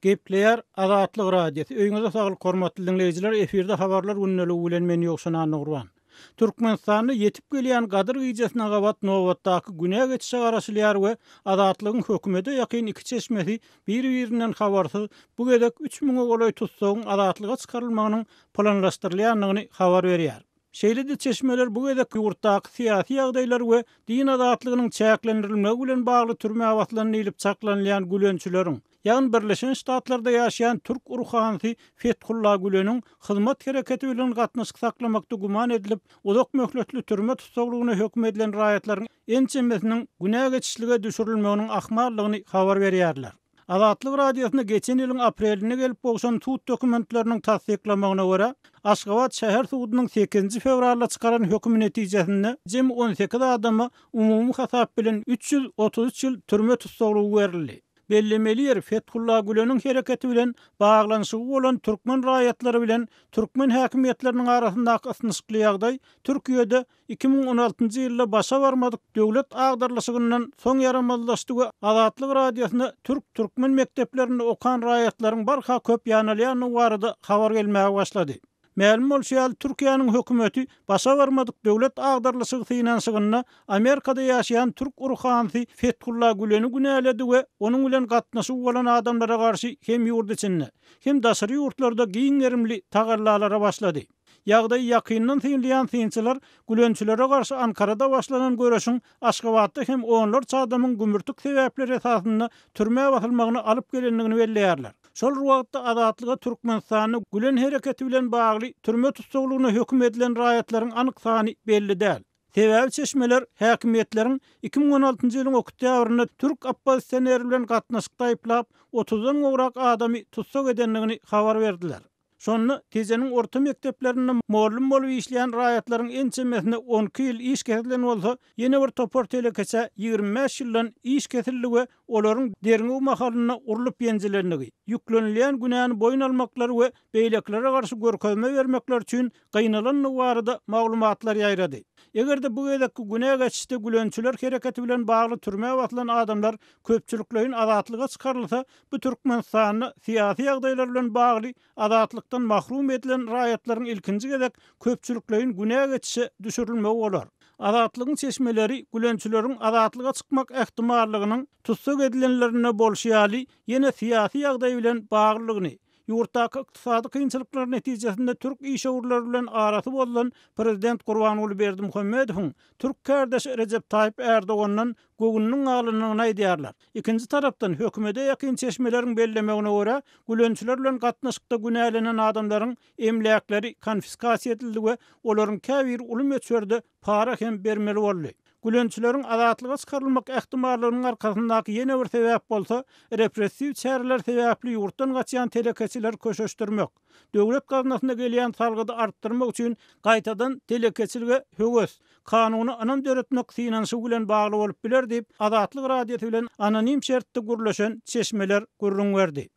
Gepleýär Azatlyk Radiosy. Öýüňize saglyk hormatly diňleýjiler, efirde habarlar gündeligi bilen men Ýowşan Annagurban. Türkmenistanda ýetip gelýän Gadyr gijesine gabat nobatdaky günä geçişe garaşylýar we Azatlygyň hökümete ýakyn iki çeşmesi bir-birinden habarsyz bu gezek üç müňe golaý tussagyň azatlyga çykarylmagynyň planlaşdyrylýandygyny habar berýär. Şeýle-de çeşmeler bu gezek ýurtdaky syýasy ýagdaýlar we din azatlygynyň çäklendirilmegi bilen bagly türmä basylan diýlip çaklanylýan gülençileriň, ýagny Birleşen Ştatlarda ýaşaýan türk ruhanysy Fethulla Güleniň Hyzmat hereketi bilen gatnaşyk saklamakda güman edilip, uzak möhletli türme tussaglygyna höküm edilen raýatlaryň ençemesiniň günä geçişlige düşürilmeginiň ahmaldygyny habar berýärler. Azatlyk Radiosyna geçen ýylyň aprelinde gelip gowşan sud dokumentleriniň tassyklamagyna görä, Aşgabat şäher sudunyň sekizinji fewralda çykaran hökümi netijesinde jemi 18 adama umumy hasap bilen 333 ýyl türme tussaglygy berildi. Bellemeli ýeri, Fethulla Güleniň hereketi bilen baglanyşygy bolan türkmen raýatlary bilen türkmen häkimiýetleriniň arasyndaky ysnyşykly ýagdaý Türkiýede 2016-njy ýylda başa barmadyk döwlet agdarylyşygyndan soň ýaramazlaşdy we Azatlyk Radiosyna türk-türkmen mekdeplerinde okan raýatlaryň barha köp ýanalýandygy barada habar gelmäge başlady. Mälim bolşy ýaly, Türkiýäniň hökümeti başa barmadyk döwlet agdarylyşygy synanyşygynda Amerikada ýaşaýan türk ruhanysy Fethulla Güleni günäledi we onuň bilen gatnaşygy bolan adamlara garşy hem ýurt içinde, hem daşary ýurtlarda giň gerimli tagallalara başlady. Ýagdaýy ýakyndan synlaýan synçylar gülençilere garşy Ankarada başlanan göreşiň Aşgabatda hem onlarça adamyň gümürtik sebäpleri esasynda türmä basylmagyna alyp gelendigini belleýärler. Şol bir wagtda Azatlyga Türkmenistanda Gülen hereketi bilen bagly türme tussaglygyna höküm edilen raýatlaryň anyk sany belli däl. Sebäbi çeşmeler häkimiýetleriň 2016-njy ýylyň oktýabrynda türk oppozisioneri bilen gatnaşykda aýyplap, otuzdan gowrak adamy tussag edendigini habar berdiler. Şonda Tejeniň orta mekdeplerinde mugallym bolup işleýän raýatlaryň ençemesine 12 ýyl iş kesilen bolsa, ýene bir topar telekeçä 25 ýyldan iş kesildi we olaryň derňew mahalynda urlup-ýenjilendigi, ýüklenilýän günäni boýun almaklary we beýlekilere garşy görkezme bermekleri üçin gynalandygy barada maglumatlar ýaýrady. Eger-de bu gezekki günä geçişde gülençiler hereketi bilen bagly türmä basylan adamlar köpçülikleýin azatlyga çykarylsa, Bu Türkmenistanda syýasy ýagdaýlar bilen bagly azatlykdan mahrum edilen raýatlaryň ilkinji gezek köpçülikleýin günä geçişe düşürilmegi bolar. Azatlygyň çeşmeleri gülençileriň azatlyga çykmak ähtimallygynyň tussag edilenlerinde bolşy ýaly ýene syýasy ýagdaý bilen baglydygyny, ýurtdaky ykdysady kynçylyklar netijesinde türk işewürleri bilen arasy bozulan prezident Gurbanguly Berdimuhamedowyň türk kärdeşi Rejep Taýyp Ärdogandan göwnüniň galyndygyny aýdýarlar. Ikinji tarapdan, hökümete ýakyn çeşmeleriň bellemegine görä, gülençiler bilen gatnaşykda günälenen adamlaryň emläkleri konfiskasiýa edildi we olaryň käbiri uly möçberde para hem bermeli boldy. Gülençileriň azatlyga çykarylmak ähtimallygynyň arkasyndaky ýene bir sebäp bolsa, repressiw çäreler sebäpli ýurtdan gaçýan telekeçileri köşeşdirmek, döwlet gaznasyna gelýän salgydy artdyrmak üçin gaýtadan telekeçilige höwes, kanuna ynam döretmek synanyşygy bilen bagly bolup biler diýip, Azatlyk Radiosy bilen anonim şertde gürleşen çeşmeler gürrüň berdi.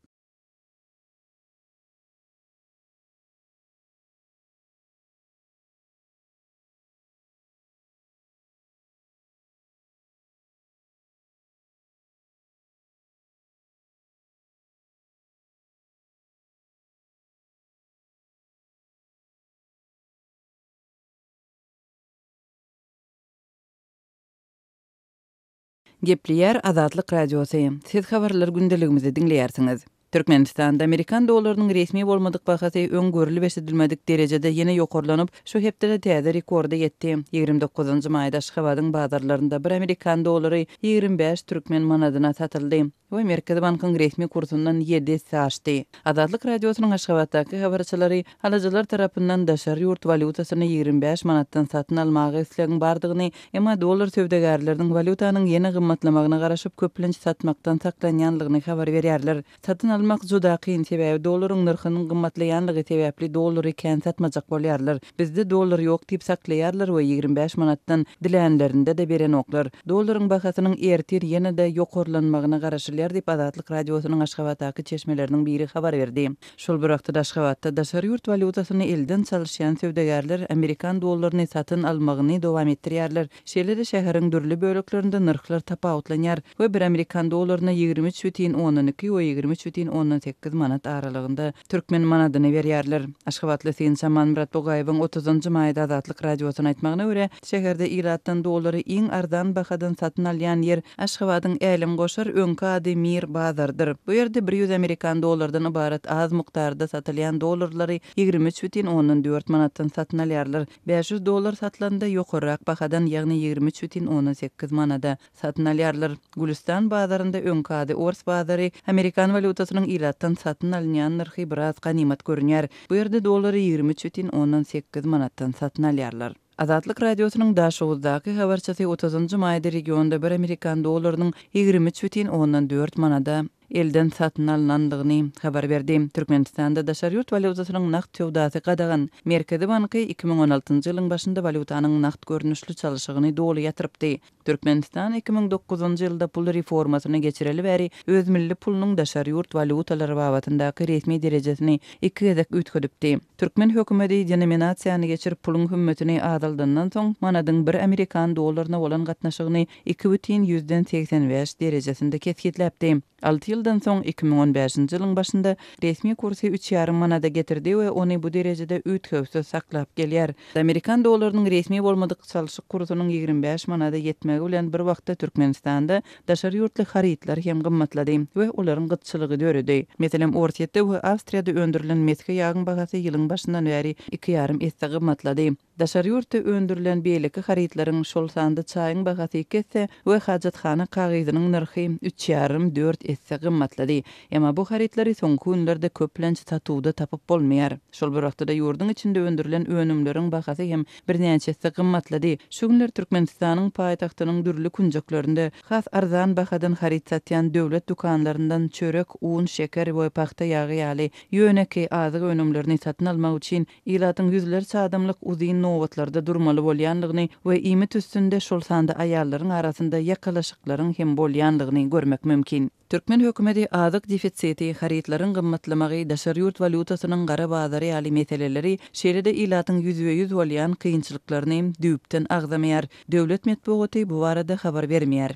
Gepleýär Azatlyk Radiosy, Siz habarlar gündeligimizi diňleýärsiňiz. Türkmenistanda amerikan dollarynyň resmi bolmadyk bahasy öň görlüp-eşidilmedik derejede ýene ýokarlanyp, şu hepdede täze rekorda ýetdi. 29 maýda Aşgabadyň bazarlarynda bir amerikan dollary 25 türkmen manadyna satyldy. We Merkezi bankyň resmi kursundan ýedi esse aşdy. Azatlyk Radiosynyň Aşgabatdaky habarçylary alyjylar tarapyndan daşary ýurt walýutasyny 25 manatdan satyn almaga islegiň bardygyny, emma dollar söwdagärleriniň walýutanyň ýene gymmatlamagyna garaşyp, köplenç satmakdan saklanýanlygyny habar berýärler. Satyn almak juda kyn, sebäbi dollaryň nyrhynyň gymmatlaýanlygy sebäpli dollary kän satmajak bolýarlar. Bizde dollar ýok diýip saklaýarlar we 25 manatdan dilänlerinde-de berenoklar. Dollaryň bahasynyň ertir ýene-de ýokarlanmagyna garaşylýar. garaşylýar diýip, Azatlyk Radiosynyň Aşgabatdaky çeşmeleriniň biri habar berdi. Şol bir wagtda-da Aşgabatda daşary ýurt walýutasyny elden çalyşýan söwdagärler amerikan dollaryny satyn almagyny dowam etdirýärler. Şeýle-de şäheriň dürli böleklerinde nyrhlar tapawutlanýar we bir amerikan dollaryna 23,2 we 23,8 manat aralygynda türkmen manadyny berýärler. Aşgabatly synçy Amanmyrat Bugaýewiň otuzynjy maýda Azatlyk Radiosyna aýtmagyna görä, şäherde ilatdan dollary iň arzan bahadan satyn alýan ýer Aşgabadyň Älemgoşar, öňki ady Mir, bazarydyr. Bu ýerde bir ýüz amerikan dollardan ybarat az mukdarda satylýan dollarlary 23,4 manatdan satyn alýarlar. 500 dollar satylanda ýokarrak bahadan, ýagny 23,8 manada satyn alýarlar. Gülüstan bazarynda, öňki ady Ors bazary, amerikan walýutasynyň ilatdan satyn alynýan nyrhy biraz ganymat görünýär. Bu ýerde dollary 23,8 manatdan satyn alýarlar. Azatlyk Radiosynyň Daşoguzdaky habarçysy otuzynjy maýda regionda bir amerikan dollarynyň 23,4 manada elden satyn alnandygyny habar berdi. Türkmenistanda daşary ýurt walýutasynyň nagt söwdasy gadagan. Merkezi banky 2016-njy ýylyň başynda walýutanyň nagt görnüşli çalşygyny doly ýatyrypdy. Türkmenistan 2009-njy ýylda pul reformasyny geçireli bäri öz milli pulunyň daşary ýurt walýutalary babatyndaky resmi derejesini iki gezek üýtgedipdi. Türkmen hökümeti denominasiýany geçirip puluň hümmetini azaldandan soň manadyň bir amerikan dollaryna bolan gatnaşygyny iki bütin ýüzden 85 derejesinde kesgitläpdi. Alty ýyldan soň, 2015-nji ýylyň başynda resmi kursy üç ýarym manada getirdi we ony bu derejede üýtgewsiz saklap gelýär. Amerikan dollarynyň resmi bolmadyk çalşyk kursunyň 25 manada ýetmegi bilen bir wagtda Türkmenistanda daşary ýurtly harytlar hem gymmatlady we olaryň gytçylygy döredi. Meselem, Orsýetde we Awstriýada öndürilen mesge ýagyň bahasy ýylyň başyndan bäri iki ýarym esse gymmatlady. Daşary ýurtda öndürilen beýleki harytlaryň, şol sanda çaýyň bahasy iki esse we hajathana kagyzynyň nyrhy üç ýarym, dört esse gymmatlady. Emma bu harytlary soňky günlerde köplenç satuwda tapyp bolmaýar. Şol bir wagtda-da ýurduň içinde öndürilen önümleriň bahasy hem birnäçe esse gymmatlady. Şu günler Türkmenistanyň paýtagtynyň dürli künjeklerinde has arzan bahadan haryt satýan döwlet dükanlaryndan çörek, un, şeker we pagta ýagy ýaly ýönekeý azyk önümlerini satyn almak üçin ilatyň ýüzlerçe adamlyk uzyn nobatlarda durmaly bolýandygyny we iýmit üstünde, şol sanda aýallaryň arasynda ýakalaşyklaryň hem bolýandygyny görmek mümkin. Türkmen hökümeti azyk defisiti, harytlaryň gymmatlamagy, daşary ýurt walýutasynyň gara bazary ýaly meseleleri, şeýle-de ilatyň ýüzbe-ýüz bolýan kynçylyklaryny düýpden agzamaýar. Döwlet metbugaty bu barada habar bermeýär.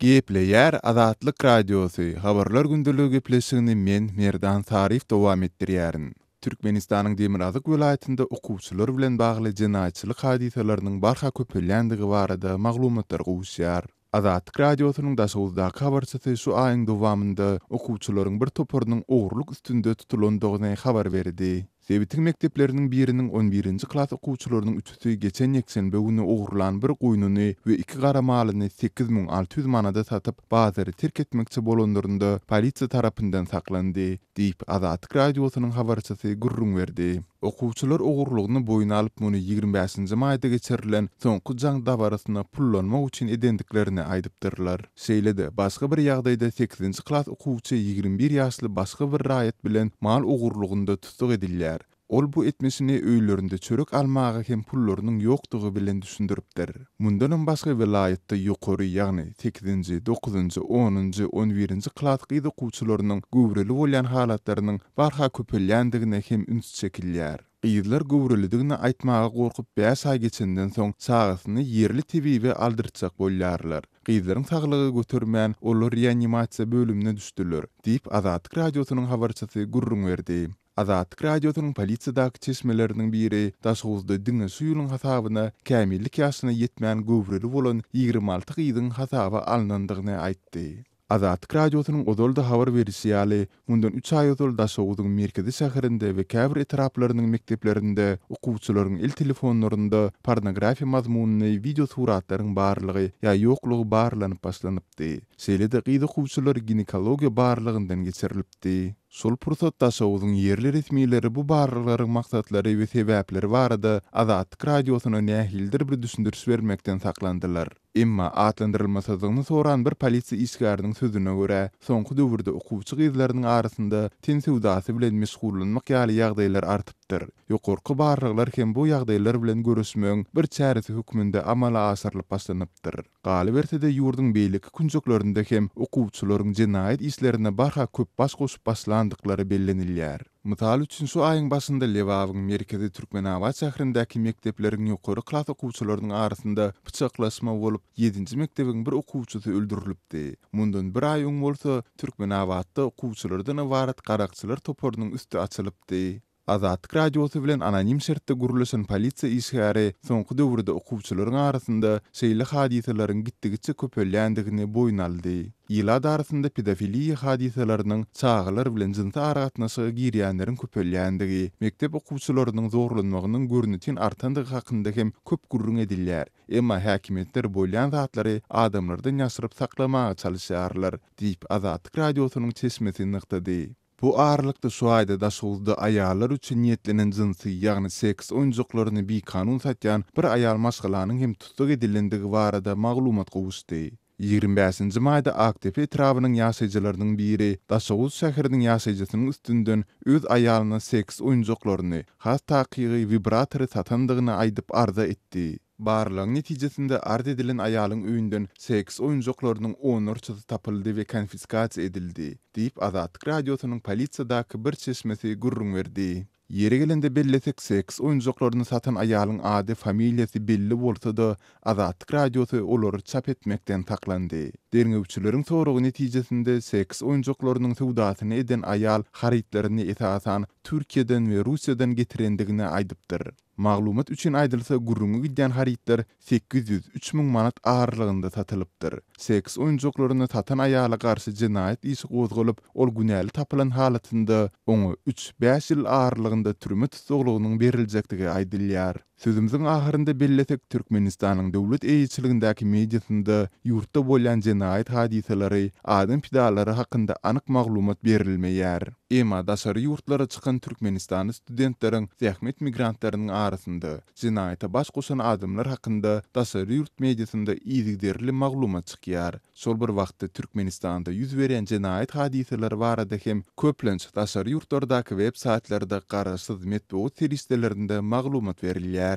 Gepleýär Azatlyk Radiosy, Habarlar gündeligi gepleşigini men, Merdan Saryýew dowam etdirýärin. Türkmenistanyň demirgazyk welaýatynda okuwçylar bilen bagly jenaýatçylyk hadysalarynyň barha köpelýändigi barada maglumatlar gowuşýar. Azatlyk Radiosynyň Daşoguzdaky habarçysy şu aýyň dowamynda okuwçylaryň bir toparynyň ogurlyk üstünde tutulandygyny habar berdi. Sebitiň mekdepleriniň biriniň on birinji klas okuwçylarynyň üçüsi geçen ýekşenbe güni ogurlan bir goýnuny we iki gara malyny 8600 manada satyp, bazary terk etmekçi bolanlarynda polisiýa tarapyndan saklandy, diýip, Azatlyk Radiosynyň habarçysy gürrüň berdi. Okuwçylar ogurlygyny boýun alyp, muny ýigrimi bäşinji maýda geçirilen Soňky jaň dabarasyna pullanmak üçin edendiklerini aýdypdyrlar. Şeýle-de, başga bir ýagdaýda sekizinji klas okuwçy 21 ýaşly başga bir raýat bilen mal ogurlygynda tussag edilýär. Ol bu etmişini öýlerinde çörek almaga hem pullarynyň ýokdugy bilen düşündiripdir. Mundanam başga welaýatda ýokary, ýagny sekizinji, dokuzynjy, onunjy, on birinji klas gyz okuwçylarynyň göwreli bolýan halatlarynyň barha köpelýändigine hem üns çekilýär. Gyzlar göwrelidigini aýtmaga gorkup bäş aý geçenden soň çagasyny ýerli tebibe aldyrtjak bolýarlar. Gyzlaryň saglygy götermän, olar reanimasiýa bölümine düşdüler, diýip, Azatlyk Radiosynyň habarçysy gürrüň berdi. Azatlyk Radiosynyň polisiýadaky çeşmeleriniň biri Daşoguzda diňe şu ýylyň hasabyna kämillik ýaşyna ýetmän göwreli bolan 26 gyzyň hasaba alnandygyny aýtdy. Azatlyk Radiosynyň ozal-da habar berişi ýaly, mundan üç aý ozal Daşoguzyň merkezi şäherinde we käbir etraplarynyň mekdeplerinde okuwçylaryň el telefonlarynda pornografiýa mazmunly wideosuratlaryň barlygy ýa ýoklugy barlanyp başlanypdy. Şeýle-de gyz okuwçylar ginekologiýa barlagyndan geçirilipdi. Şol pursat Daşoguzyň ýerli resmileri bu barlaglaryň maksatlary we sebäpleri barada Azatlyk Radiosyna nähilidir bir düşündiriş bermekden saklandylar. Emma atlandyrylmasyzlygyny soran bir polisiýa işgäriniň sözüne görä, soňky döwürde okuwçy gyzlarynyň arasynda ten söwdasy bilen meşgullanmak ýaly ýagdaýlar artypdyr. Ýokarky barlaglar hem bu ýagdaýlar bilen göreşmegiň bir çäresi hökmünde amala aşyrylyp başlanypdyr. Galyberse-de, ýurduň beýleki künjeklerinde hem okuwçylaryň jenaýat işlerine barha köp baş goşup başlandyklary bellenilýär. Mysal üçin, şu aýyň başynda Lebabyň merkezi Türkmenabat şäherindäki mekdepleriň ýokary klas okuwçylarynyň arasynda pyçaklaşma bolup, ýedinji mekdebiň bir okuwçysy öldürilipdi. Mundan bir aý öň bolsa, Türkmenabatda okuwçylardan ybarat garakçylar toparynyň üsti açylypdy. Azatlyk Radiosy bilen anonim şertde gürleşen polisiýa işgäri soňky döwürde okuwçylaryň arasynda şeýle hadysalaryň gitdigiçe köpelýändigini boýun aldy. Ilat arasynda pedofiliýa hadysalarynyň, çagalar bilen jynsy aragatnaşyga girýänleriň köpelýändigi, mekdep okuwçylarynyň zorlanmagynyň görnetin artandygy hakynda hem köp gürrüň edilýär. Emma häkimiýetler bolýan zatlary adamlardan ýaşyryp saklamaga çalyşýarlar, diýip, Azatlyk Radiosynyň çeşmesi nygtady. Bu aralykda şu aýda Daşoguzda aýallar üçin niýetlenen jynsy, ýagny seks oýunjaklaryny bikanun satýan bir aýal maşgalanyň hem tussag edilendigi barada maglumat gowuşdy. 25 maýda Akdepe etrabynyň ýaşaýjylarynyň biri Daşoguz şäheriniň ýaşaýjysynyň üstünden öz aýalyna seks oýunjaklaryny, has takygy wibratory satandygyny aýdyp arza etdi. Barlagyň netijesinde arz edilen aýalyň öýünden seks oýunjaklarynyň onlarçasy tapyldy we konfiskasiýa edildi, diýip, Azatlyk Radiosynyň polisiýadaky bir çeşmesi gürrüň berdi. Ýeri gelende bellesek, seks oýunjaklaryny satan aýalyň ady, familiýasy belli bolsa-da, Azatlyk Radiosy olary çap etmekden saklandy. Derňewçileriň soragy netijesinde seks oýunjaklarynyň söwdasyny eden aýal harytlaryny esasan Türkiýeden we Russiýadan getirendigini aýdypdyr. Maglumat üçin aýdylsa, gürrüňi gidýän harytlar 803 müň manat aralygynda satylypdyr. Seks oýunjaklaryny satan aýala garşy jenaýat işi gozgalyp, ol günäli tapylan halatynda, oňa üç, bäş ýyl aralygynda türme tussaglygynyň beriljekdigi aýdylýar. Sözümiziň ahyrynda bellesek, Türkmenistanyň döwlet eýeçiligindäki mediasynda ýurtda bolýan jenaýat hadysalary, adam pidalary hakynda anyk maglumat berilmeýär. Emma daşary ýurtlara çykan türkmenistanly studentleriň, zähmet migrantlarynyň arasynda jenaýata baş goşan adamlar hakynda daşary ýurt mediasynda yzygiderli maglumat çykýar. Şol bir wagtda Türkmenistanda ýüz berýän jenaýat hadysalary barada hem köplenç daşary ýurtlardaky web saýtlarda garaşsyz metbugat serişdelerinde maglumat berilýär.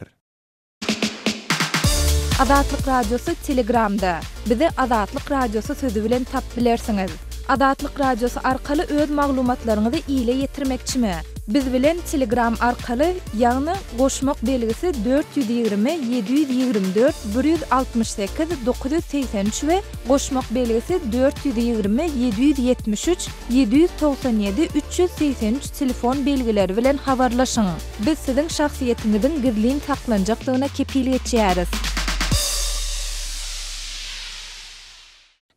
Azatlyk Radiosy Telegramda. Bizi Azatlyk Radiosy sözi bilen tapyp bilersiňiz. Azatlyk Radiosy arkaly öz maglumatlaryňyzy ile ýetirmekçimi? Biz bilen Telegram arkaly, ýagny goşmak belgisi 420 724 168 983 we goşmak belgisi 420 773 797 383 telefon belgileri bilen habarlaşyň. Biz siziň şahsyýetiňiziň gizlin saklanjakdygyna kepil geçýäris.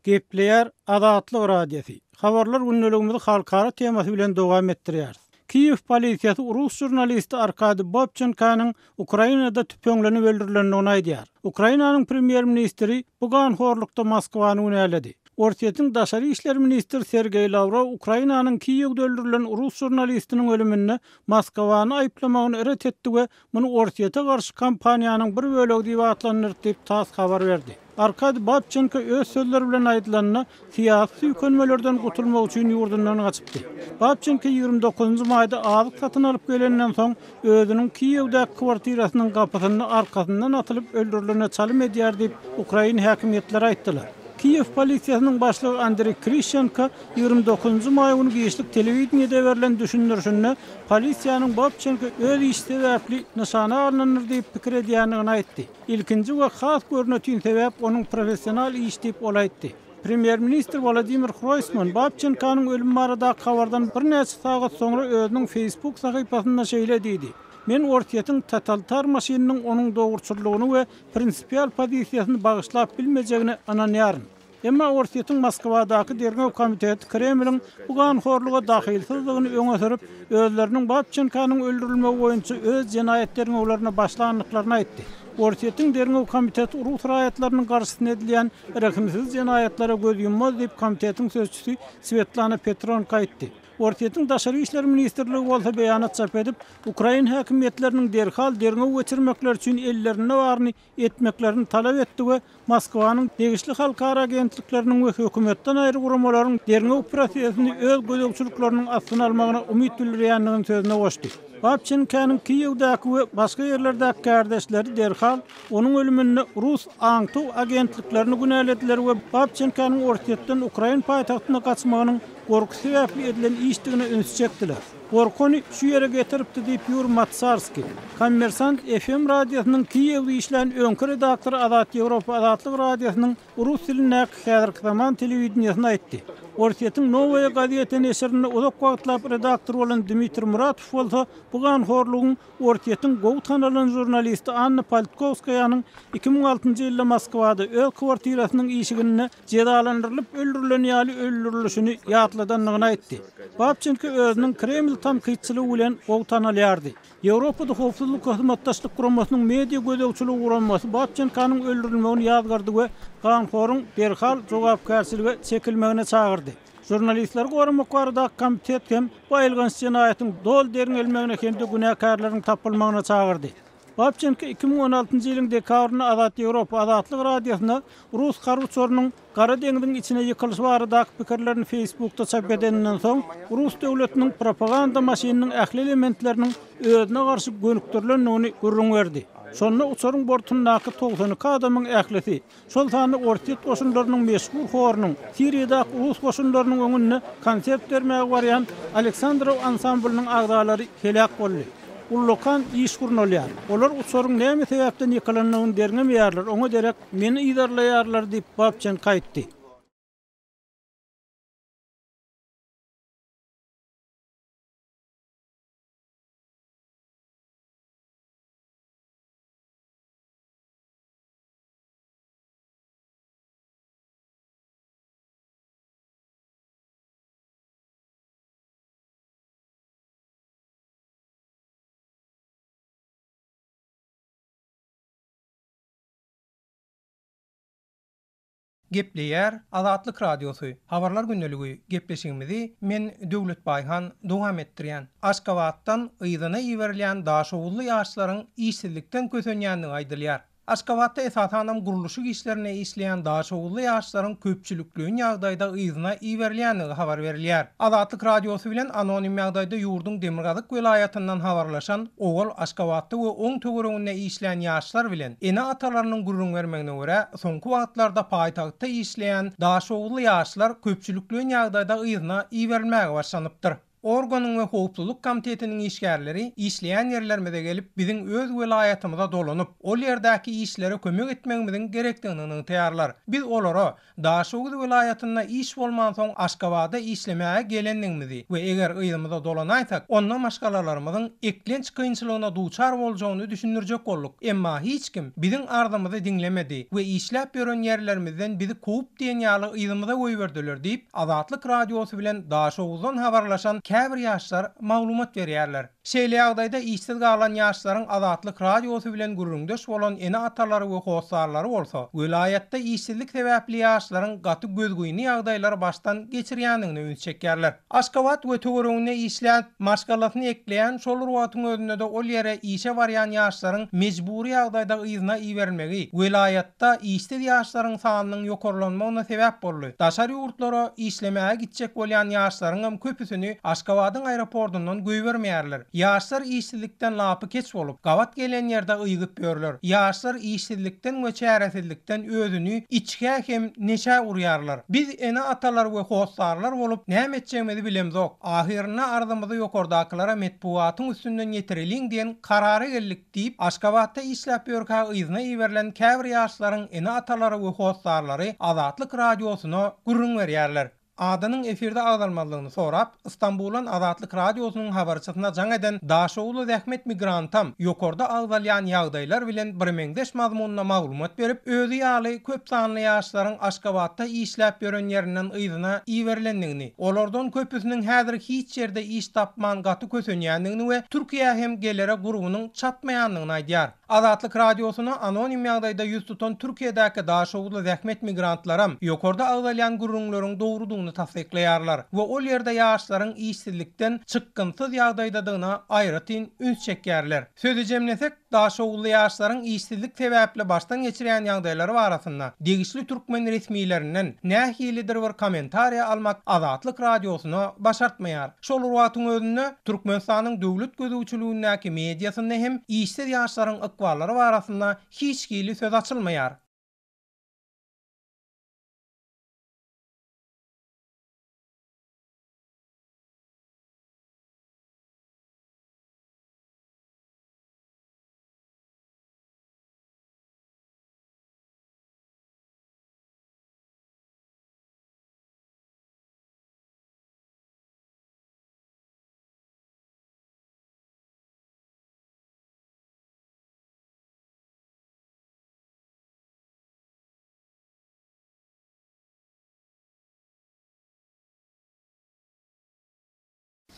Gepleýär Azatlyk Radiosy. Habarlar gündeligimizi halkara temasy bilen dowam etdirýäris. Kiýew polisiýasy rus žurnalisti Arkadiý Babçenkonyň Ukrainada tüpeňlenip öldürilendigini aýdýar. Ukrainanyň premýer-ministri bu ganhorlukda Moskwany günäledi. Orsýetiň daşary işler ministri Sergeý Lawrow Ukrainanyň Kiýewde öldürilen rus žurnalistiniň ölüminde Moskwany aýyplamagyny ret etdi we muny Orsýete garşy kampaniýanyň bir bölegi diýip atlandyrdy diýip, tass habar berdi. Arkadiý Babçenko öz sözleri bilen aýdylanda, syýasy süýkenmelerden gutulmak üçin ýurdundan gaçypdy. Babçenko 29 nji maýda azyk satyn alyp gelenden soň, özüniň Kiýewdäki kwartirasynyň gapysynda arkasyndan atylyp öldürilene çalym edýär diýip, ukrain häkimiýetleri aýtdylar. Kiýew polisiýasynyň başlygy Andreý Krişçenko 29 maý güni giçlik telewideniýede berlen düşündirişinde polisiýanyň Babçenko öz işi sebäpli nyşana alnandyr diýip pikir edýändigini aýtdy. Ilkinji we has görnetin sebäp onuň professional işi diýip ol aýtdy. Premýer-ministr Wolodymyr Hroýsman Babçenkonyň ölümi baradaky habardan birnäçe sagat soňra özüniň Facebook sahypasynda şeýle diýdi, Men Orsýetiň totalitar maşynynyň onuň dogruçyllygyny we prinsipial pozisiýasyny bagyşlap bilmejegine ynanýaryn. Emma Orsýetiň Moskwadaky derňew komiteti Kremliň bu ganhorluga dahylsyzdygyny öňe sürüp, özleriniň Babçenkanyň öldürilmegi boýunça öz jenaýat derňewlerine başlandyklaryny aýtdy. Orsýetiň derňew komiteti rus raýatlarynyň garşysyna edilýän rehimsiz jenaýatlara göz ýummaz diýip, komitetiň sözçüsi Swetlana Petronko aýtdy. Orsýetiň Daşary işler ministrligi bolsa beýanat çap edip, ukrain häkimiýetleriniň derhal derňew geçirmekleri üçin ellerinde baryny etmeklerini talap etdi we Moskwanyň degişli halkara agentlikleriniň we hökümetden aýry guramalaryň derňew prosesini öz gözegçilikleriniň astyna almagyna umyt bildirýändigini sözüne goşdy. Babçenkäniň Kiýewdäki we başga ýerlerdäki kärdeşleri derhal onuň ölüminde rus aňtaw agentliklerini günälediler we Babçenkanyň Orsýetden ukrain paýtagtyna gaçmagynyň gorky sebäpli edilen işdigine ünsi çekdiler. Gorky ony şu ýere getiripdi diýip, Ýur Matsarskiý, Kommersant FM radiosynyň Kiýewde işlän öňki redaktory Azat Ýewropa Azatlyk Radiosynyň rus dilindäki häzirki zaman telewideniýesine aýtdy. Orsýetiň Nowaýa gazeta neşirinde uzak wagtlap redaktor bolan Dmitriý Muratow bolsa bu ganhorlugyň Orsýetiň gowy tanalan žurnalisti Anna Politkowskaýanyň 2006-njy ýylda Moskwada öz kwartirasynyň işiginde jezalandyrylyp öldürilen ýaly öldürilişini ýatladandygyny aýtdy. Babçenko özüniň Kreml tankytçylygy bilen gowy tanalýardy. Ýewropada Howpsuzlyk Hyzmatdaşlyk Guramasynyň media gözegçiligi guramasy Babçenkonyň öldürilmegini ýazgardy we ganhoryň derhal jogapkärçilige çekilmegine çagyrdy. Žurnalistleri goramak baradaky komitet hem bu aýylganç jenaýatyň doly derňelmegine hem-de günäkärleriň tapylmagyna çagyrdy. Babçenko 2016-njy ýylyň dekabrynda Azat Ýewropa Azatlyk Radiosyna rus harby uçarynyň Gara deňziň içine ýykylyşy baradaky pikirlerini Facebookda çap edeninden soň, rus döwletiniň propaganda maşynynyň ähli elementleriniň özüne garşy gönükdirilendigini gürrüň berdi. Şonda uçaryň bortundaky 92 adamyň ählisi, şol sanda Orsýet goşunlarynyň meşhur horunyň Siriýadaky rus goşunlarynyň öňünde konsert bermäge barýan Aleksandrow ansamblynyň agzalary heläk boldy. Ullakan iş gurnalýar. Olar uçaryň näme sebäpden ýykylandygyny derňemeýärler, oňa derek meni yzarlaýarlar diýip, Babçenko aýtdy. Gepleýär Azatlyk Radiosy, Habarlar gündeligi gepleşigimizi men Döwlet Baýhan dowam etdirýän. Aşgabatdan yzyna iberilýän daşoguzly ýaşlaryň işsizlikden kösenýändigi aýdylýar. Aşgabatda esasanam gurluşyk işlerinde işleýän daşoguzly ýaşlaryň köpçülikleýin ýagdaýda yzyna iberilýändigi habar berilýär. Azatlyk Radiosy bilen anonim ýagdaýda ýurduň demirgazyk welaýatyndan habarlaşan owal Aşgabatda we oň töwereginde işlän ýaşlar bilen ene-atalarynyň gürrüň bermegine görä, soňky wagtlarda paýtagtda işleýän daşoguzly ýaşlar köpçülikleýin ýagdaýda yzyna iberilmäge başlanypdyr. Organyň we howpsuzlyk komitetiniň işgärleri işleýän ýerlerimize gelip, biziň öz welaýatymyza dolanyp, ol ýerdäki işlere kömek etmegimiziň gerekdigini nygtaýarlar. Biz olara Daşoguz welaýatynda iş bolmansoň Aşgabada işlemäge gelendigimizi we eger yzymyza dolanaýsak, onda maşgalalarymyzyň eklenç kynçylygyna duçar boljagyny düşündirjek bolduk. Emma hiç kim biziň arzymyzy diňlemedi we işläp ýören ýerlerimizden bizi kowup diýen ýaly yzymyza goýberdiler diýip, Azatlyk Radiosy bilen Daşoguzdan habarlaşan käbir ýaşlar maglumat berýärler. Şeýle ýagdaýda işsiz galan ýaşlaryň Azatlyk Radiosy bilen gürrüňdeş bolan ene-atalary we hossarlary bolsa, welaýatda işsizlik sebäpli ýaşlaryň gaty gözgyny ýagdaýlary başdan geçirýändigine üns çekýärler. Aşgabat we töwereginde işläp, maşgalasyny ekleýän, şol bir wagtyň özünde-de ol ýere işe barýan ýaşlaryň mejbury ýagdaýda yzyna iberilmegi welaýatda işsiz ýaşlaryň sanynyň ýokarlanmagyna sebäp boldy. Daşary ýurtlara işlemäge gitjek bolýan ýaşlaryňam köpüsini Aşgabadyň aeroportundan goýbermeýärler. Ýaşlar işsizlikden lapy keç bolup, gabat gelen ýerde ygyp ýörler. Ýaşlar işsizlikden we çäresizlikden özüni içgä hem neşä urýarlar. Biz ene-atalar we hossarlar bolup näme etjegimizi bilemzok. Ahyrynda arzymyzy ýokardakylara metbugatyň üstünden ýetireliň diýen karara geldik diýip, Aşgabatda işläp ýörkä yzyna iberilen käbir ýaşlaryň ene-atalary we hossarlary Azatlyk Radiosyna gürrüň berýärler. Adynyň efirde agzalmazlygyny sorap, Stambuldan Azatlyk Radiosynyň habarçysyna jaň eden daşoguzly zähmet migrantam ýokarda agzalýan ýagdaýlar bilen birmeňzeş mazmunda maglumat berip, özi ýaly köp sanly ýaşlaryň Aşgabatda işläp ýören ýerinden yzyna iberilendigini, olardan köpüsiniň häzir hiç ýerde iş tapman gaty kösenýändigini we Türkiýä hem gelere gurbunyň çatmaýandygyny aýdýar. Azatlyk Radiosyna anonim ýagdaýda ýüz tutan Türkiýedäki daşoguzly zähmet migrantlaram ýokarda agzalýan gürrüňleriň dogrudygyny tassyklaýarlar we ol ýerde ýaşlaryň işsizlikden çykgynsyz ýagdaýdadygyna aýratyn üns çekýärler. Sözi jemlesek, daşoguzly ýaşlaryň işsizlik sebäpli başdan geçirýän ýagdaýlary barasynda degişli türkmen resmilerinden nähilidir bir kommentariýa almak Azatlyk Radiosyna başartmaýar. Şol bir wagtyň özünde, Türkmenistanyň döwlet gözegçiligindäki mediasynda hem işsiz ýaşlaryň ykballary barasynda hiç hili söz açylmaýar.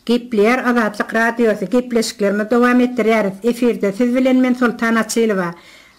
Gepleýär Azatlyk Radiosy, gepleşiklerimizi dowam etdirýäris. Efirde siz bilen men Soltan Açylowa.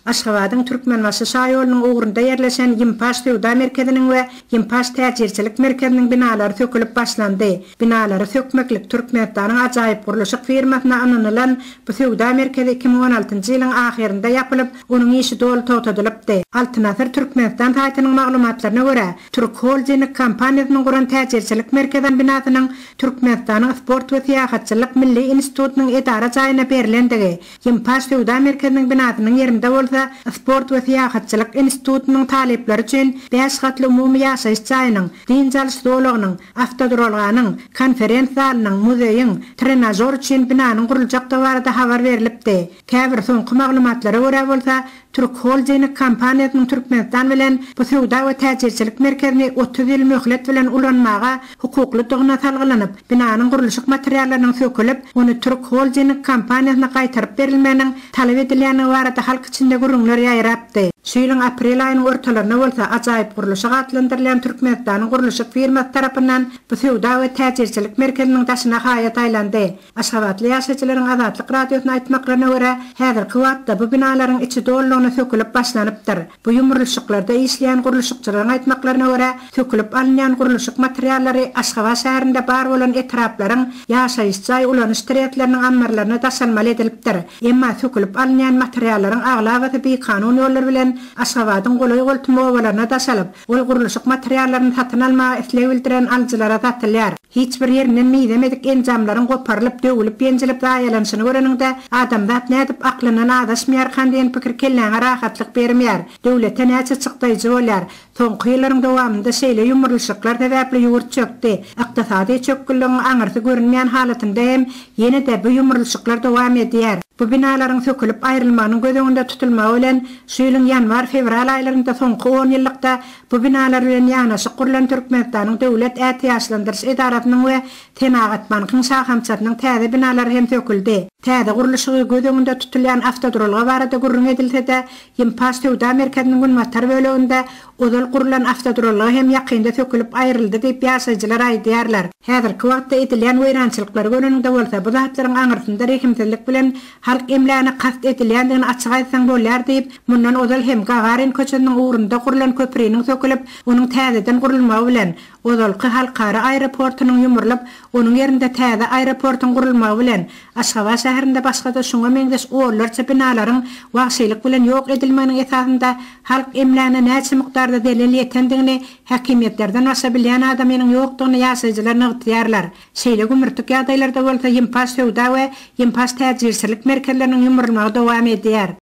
Aşgabadyň Türkmenbaşy şaýolunyň ugrunda ýerleşen Ýimpaş söwda merkeziniň we Ýimpaş täjirçilik merkeziniň binalary sökülip başlandy. Binalary sökmeklik Türkmenistanyň Ajaýypgurluşyk firmasyna ynanylan bu söwda merkezi 2016-njy ýylyň ahyrynda ýapylyp, onuň işi doly togtadylypdy. Altyn asyr Türkmenistan saýtynyň maglumatlaryna görä, Türk Holding kompaniýasynyň guran täjirçilik merkezi binasynyň Türkmenistanyň Sport we syýahatçylyk milli institutynyň edara jaýyna berlendigi, Ýimpaş söwda merkeziniň binasynyň ýerinde bolsa Sport we syýahatçylyk institutynyň talyplary üçin bäş gatly umumy ýaşaýyş jaýynyň, dynç alyş zolagynyň, awtoduralganyň, konferens zalynyň, muzeýiň, trenažor üçin binanyň guruljakdygy barada habar berlipdi. Käbir soňky maglumatlara görä bolsa, Türk Holding kompaniýasynyň Türkmenistan bilen bu söwda we täjirçilik merkezini 30 ýyl möhlet bilen ulanmaga hukuklydygyna salgylanyp, binanyň gurluşyk materiallarynyň sökülip, ony Türk Holding kompaniýasyna gaýtaryp berilmeginiň talap edilýändigi barada halk içinde gürrüňler ýaýrapdy. Şu ýylyň aprel aýynyň ortalaryna bolsa Ajaýyp gurluşyk atlandyrylýan Türkmenistanyň gurluşyk firmasy tarapyndan bu söwda we täjirçilik merkeziniň daşyna haýat aýlandy. Aşgabatly ýaşaýjylaryň Azatlyk Radiosyna aýtmaklaryna görä, häzirki wagtda bu binalaryň içi dolulygyna sökülip başlanypdyr. Bu ýumrulyşyklarda işleýän gurluşykçylaryň aýtmaklaryna görä, sökülip alynýan gurluşyk materiallary Aşgabat şäherinde bar bolan etraplaryň ýaşaýyş jaý ulanyş trestleriniň ammarlaryna daşalmaly edilipdir. Emma sökülip alynýan materiallaryň aglabasy bikanun ýollar bilen Aşgabadyň golaý-goltum obalaryna daşalyp, Ol gurluşyk materiallaryny satyn almaga isleg bildiren alyjylara satylýar. Hiç bir ýerinden mizemedik enjamlaryň goparylyp, döwülip-ýenjilip zaýalanyşyny göreniňde, adamzat nädip aklyndan azaşmaýarkan diýen pikir kelläňe rahatlyk bermeýär. Döwlete näçe çykdaýjy bolýar. Soňky ýyllaryň dowamynda şeýle ýumrulyşyklar sebäpli ýurt çökdi. Ykdysady çökgünligiň aňyrsy görünmeýän halatynda hem ýene-de bu ýumrulyşyklar dowam edýär. Bu binalaryň sökülip aýrylmagynyň göz öňünde tutulmagy bilen, şu ýylyň ýanwar-fewral aýlarynda soňky onýyllykda bu binalar bilen ýanaşyk gurlan Türkmenistanyň Döwlet ätiýaçlandyryş edarasynyň we Senagatbankyň şahamçasynyň täze binalary hem söküldi. Täze gurluşygy göz öňünde tutulýan awtoduralga barada gürrüň edilse-de, Ýimpaş söwda merkeziniň günbatar böleginde ozal gurlan awtoduralga hem ýakynda sökülip aýryldy diýip ýaşaýjylar aýdýarlar. Häzirki wagtda edilýän weýrançylyklary göreniňde bolsa, bu zatlaryň aňyrsynda rehimsizlik bilen halk emlägine kast edilýändigini açyk aýtsaň bolýar diýip, mundan ozal hem Gagarin köçesiniň ugrunda gurlan köpriniň sökülip, onuň täzeden gurulmagy bilen, ozalky halkara aeroportunyň ýumrulyp, onuň ýerinde täze aeroportuň gurulmagy bilen, Aşgabat şäherinde başga-da şuňa meňzeş onlarça binalaryň wagşylyk bilen ýok edilmeginiň esasynda halk emlägine näçe mukdarda zelel ýetendigini häkimiýetlerden başga bilýän adamynyň ýokdugyny ýaşaýjylar nygtaýarlar. Şeýle gümürtik ýagdaýlarda bolsa Ýimpaş söwda we Ýimpaş täjirçilik merkezleriniň ýumrulmagy dowam edýär.